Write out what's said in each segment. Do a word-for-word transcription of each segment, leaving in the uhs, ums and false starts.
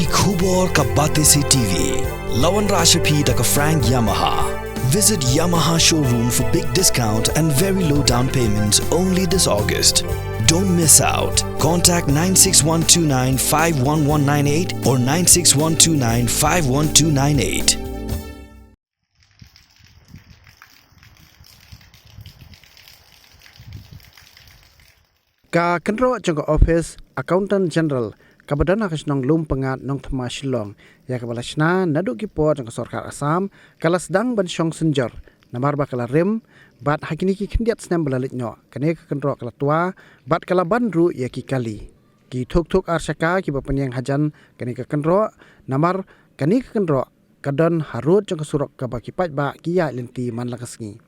Ki khubor ka Batesi T V. La wanrah sha phi da ka Frank Yamaha. Visit Yamaha showroom for big discount and very low down payment only this August. Don't miss out. Contact nine six one two nine five one one nine eight or nine six one two nine five one two nine eight. Ka kynroh jong ka Office Accountant General kaba don ha ka shnong Lumpyngngad, Nongthymmai, Shillong, ïa kaba la shna naduh ki por jong ka sorkar Assam, ka la sdang ban shong synjor namar ba ka la rim, bad ha kine ki khyndiat snem ba la leit noh, kane ka kynroh ka la twa bad ka la ban ruh ïa ki kali. Ki thuk thuk ar shaka kiba pynïeng hajan kane ka kynroh, namar kane ka kynroh ka don harud jong ka surok kaba ki paidbah ki ïaid lynti man la ka sngi.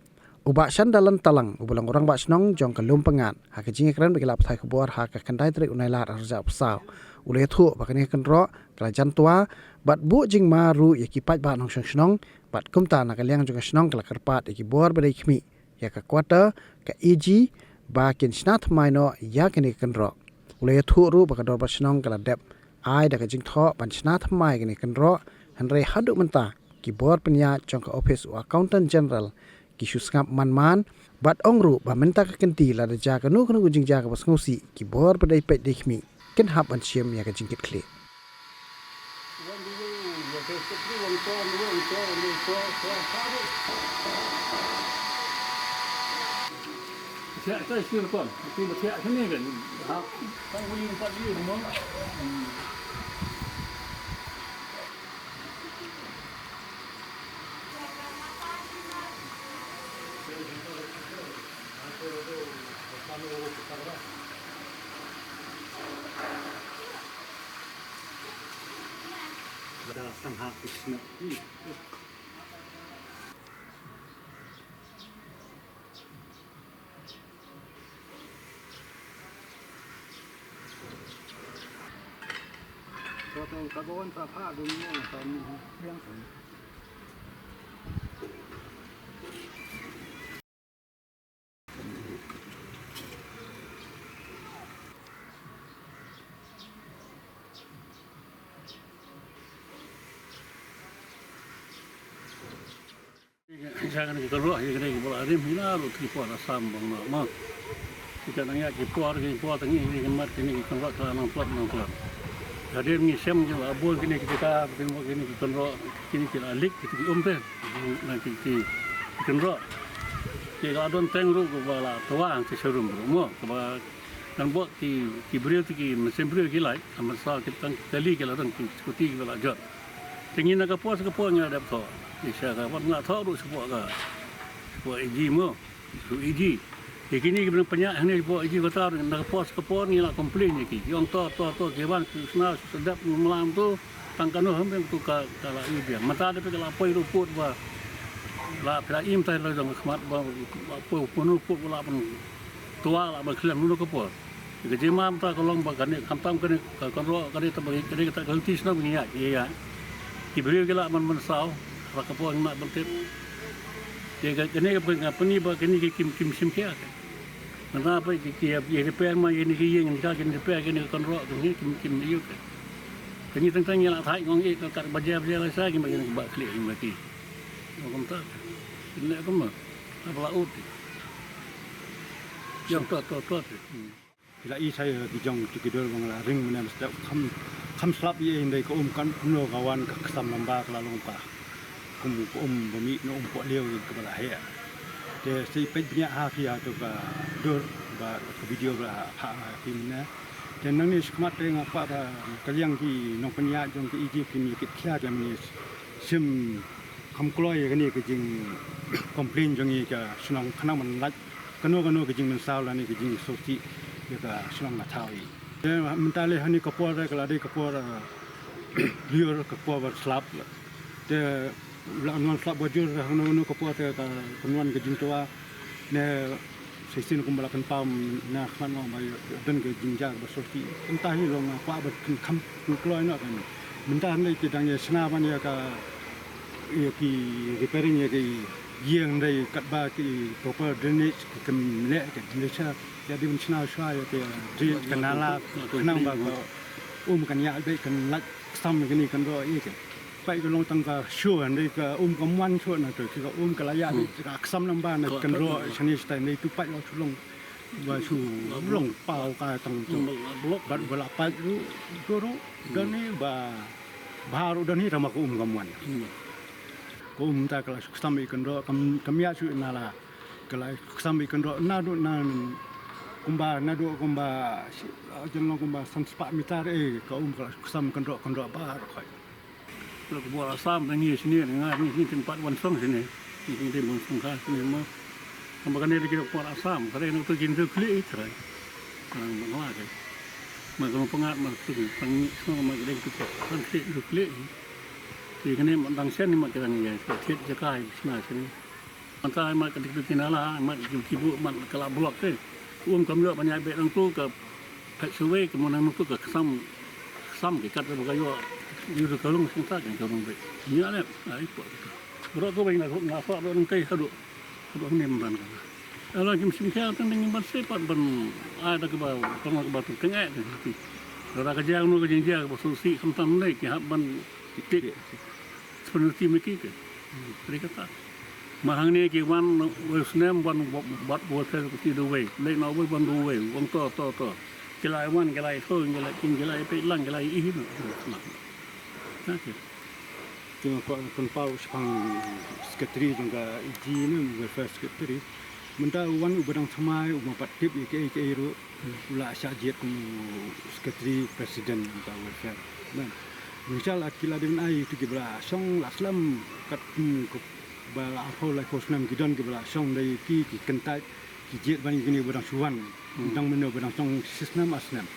U Bah Shandalan Talang, uba long u rangbah shnong jong ka Lumpyngngad, ha ka jingïakren bad ki lad pathai khubor ha ka khyndai tarik u Nailar arhajar arphew saw, u la ïathuh ba kane ka kynroh ka la jan twa bad buh jingma ruh ïa ki paidbah nongshong shnong, bad kumta na ka liang jong ka shnong ka la kyrpad ïa ki bor ba dei khmih, ïa ka quarter, ka AG, ba kin shna thymmai noh ïa kane ka kynroh. U la ïathuh ruh ba ka dorbar shnong ka la dep ai da ka jingthoh ban shna thymmai kane ka kynroh, hynrei haduh mynta ki bor pynïaid jong ka ophis u Accountant General ki shu sngap man man, bad ong ruh ba mynta ka kynti lada jia kano kano ka jingjia kaba sngewsih, ki bor ba dei peit dei khmih kin hap ban shim ïa ka jingkitkhlieh. Ïa kane ka kynroh, ïa kane ka ba la rim hi na ruh ki por Assam bang noh mo. Ki nang ïa ki por, ki por tang ïa kane ka mat, kine ki kynroh ka la nang tlot, nang tlot. Hadien ngi shem ki la bun kine ki jaka, kine ki kynroh, kine ki la lik, ki um te. Na ki, ki kynroh. Ki la don teng ruh kaba la twa ki showroom ruh mo. Kaba ngan buh ki, ki briew te ki mynsiem briew ki lait, ka mynsaw ki tang kali ki la don ki skuti kiba la jot. Te ngi na ka por sha ka por ngi la dep thoh. Ngi sha ka por ngi la thoh ruh shapoh ka, shapoh AG mo. Shapoh AG. Te kine kiba pynïaid hangne shapoh AG kata ruh na ka por sha ka por ngi la complain ïa ki. Ki ong to, to, to, ki wan ki sna shu dep ngi mlam to. Tang kano hynrei to ka, ka la ïoh biang. Mynta da phi ka la poi report ba la phi la im tai la jong ka khmat ba, ba poi pun report ba la pun twa la ba khlem nunu ka por. Ka jingma mynta ka long ba kane khamtam kane ka kynroh kane ta ba kane kata ka lynti shnong ngi ïa, ïa, ïa. Ki briew ki la ban mynsaw, la ka por ngi ma ban tip. Te ka, kane ka pynga pyni ba kane ki kim, kim shim khia. Mynta ba ki, ki, ki repair ma kine ki ïing ka, ki repair kane ka kynroh tu ngi kim, kim ïoh ka. Kane tang tang ngi la thait ngong ïa ka kat ba jia, ba jia la sa ki ma kine ba khlieh ïa ma ki. Ngong kumta. Kine kumno. Ba la ut. Jong to, to, to. Hmm. Phi la i sa ïa ki jong ki kidor ba nga la ring mynne ba step kham, kham slap ïa ïa hynrei ka um kan kumno ka wan ka ksam lamba ka la long ka. Kum ka um ba mih na um pohliew ïa kaba la heh. Te sa i peit bniah ha phi ha to ka dur ba ka video ba la phah ha phi mynne. Te nangne shakhmat te nga kwah ba ka liang ki nongpynïaid jong ka AG kin ïa kit khia ka mynne shim kham kloi ïa kane ka jing complain jong ngi ka shnong khnang ban lait kano kano ka jingmynsaw lane ka jingsngewsih ïa ka shnong ka thaw i. Te mynta lei hangne ka por ka la dei ka por, ah, lyiur ka por ba slap. Te la ngan slap ba jur kano kano ka por te ka ngan ka jingtwa ne Shisien kumba la pynpaw na khmat nga ba ïa don ka jingjia kaba sngewsih. Mynta hi long nga kwah ba kin kham kloi noh kan. Mynta hynrei ki dang ïa shna ban ïa ka, ïa ki repairing ïa ki ïing hynrei katba ki proper drainage ki kam leh ka drainage ïa dei ban shna shwa ïa ka drain ka nala khnang ba ka um kan ïa dei kan lait Tam kini kan ro i ke. Pai ka long tang ka shu, hynrei ka um ka muan shu na tu, ki ka um ka la ya di ka ksam namba na kan ro shani shtai, hynrei tu pai long shu long ba shu long pau ka tang tu. Bat ba la pai ru tu ru dan ni ba ba ru dan ni rama ka um ka muan. Ka um ta ka la shu ksam i kan ro kam kam ya shu na la. Ka la ksam i kan ro na du na kumba na du kumba jen long kumba san spah meter e ka um ka la ksam kan ro kan ro ba ro khoi. Lo ka bor Assam da ngi sini nga ni ni tin pat wan song sini. Ni tin wan song ka sini mo. Kamba kane da ki bor Assam ka dei na tu kin tu kli i trai. Ang ma ke. Ma ka pengat ma tu tang ni so ma dei tu kan kli tu kli. Ti kane ma dang sen ma ka dang ya. Thiet jakai sna sini. Manta ai mat ka dik dik ki nala, ai mat ki ki bu mat ka la block te. Um kam ïoh ban ïaid beit nangtu ka phet shuwei ka mon nangtu ka ksam, ksam ki kat ba ka ïoh. Ïoh ka long sing ta ka long beit. Nia ne ai pok. Bro ko bai na na fa bro nang kai hadu. Hadu ne man ka. Ala kim sim khia tang ding ban se pat ban ai da ka ba ka ba tu teng ai. Ra ka jang no ka jing jang ba su si kham tam ne ki hap ban tik. Sebenarti meki ke. Dari kata. Mahang ni ki wan wei snem wan bat bo fel ku ti do wei. Lei na wei wan do wei. Wang to to to. Ki lai wan ki lai so ki lai kin ki lai pe lang ki lai ih no. Okey. Tengok ko kan pau sepang secretary jong ka iji ni welfare secretary. Menta wan u badang thamai u mapat tip i ke ke ru. U la shah jied kum secretary president ka welfare. Ngan. Ngi shah la ki la dei ban ai tu ki ba la shong la slem kat kum ba la arphew laiphew snem ki don ki ba la shong dei ki ki kyntait ki jied ban kine ba dang shu wan. Dang mynno ba dang shong shisnem ar snem.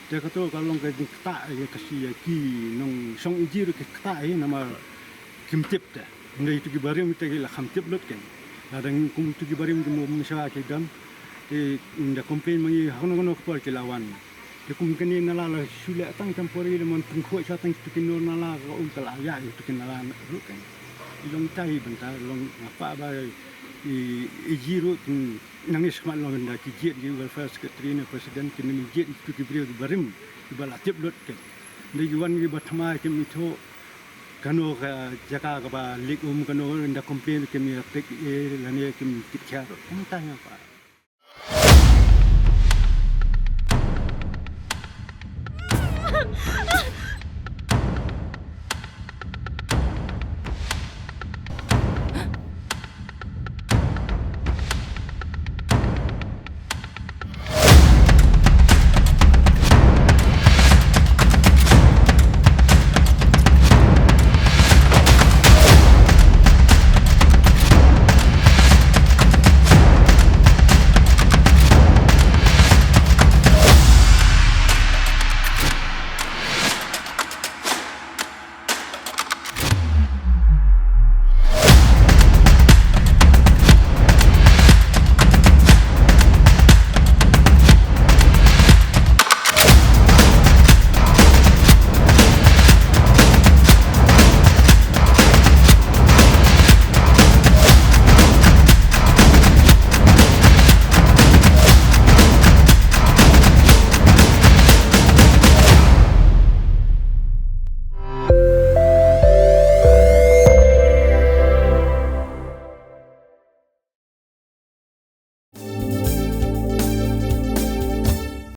Te kato ka long ka jingktah ïa ka shi ïa ki nongshong iji ruh ki ktah ïa namar kim tip te. Nda itu ki barim te ki la kham tip lut ken. La dang kum itu ki barim ki mo mynshuwa ki don. Te nda complain ma ngi ha kano kano ka por ki la wan. Te kum kane nala la shu leh tang temporary la mon pynkhuid sha tang itu ki nor nala ka um ka la ïa itu ki nala ruh ken. I long tai bynta long ngapa ba i, i ji ruh kin nang is khmat long nda ki jied ki welfare secretary ne president kin nang jied itu ki briew ki barim ki ba la tip lut ken. Nda ki wan ki ba thymmai ki mitho Kano ka jaka kaba lik um kano nda complain kim ïa pek e lane kim kit khia ruh. Ym tang ïa pa.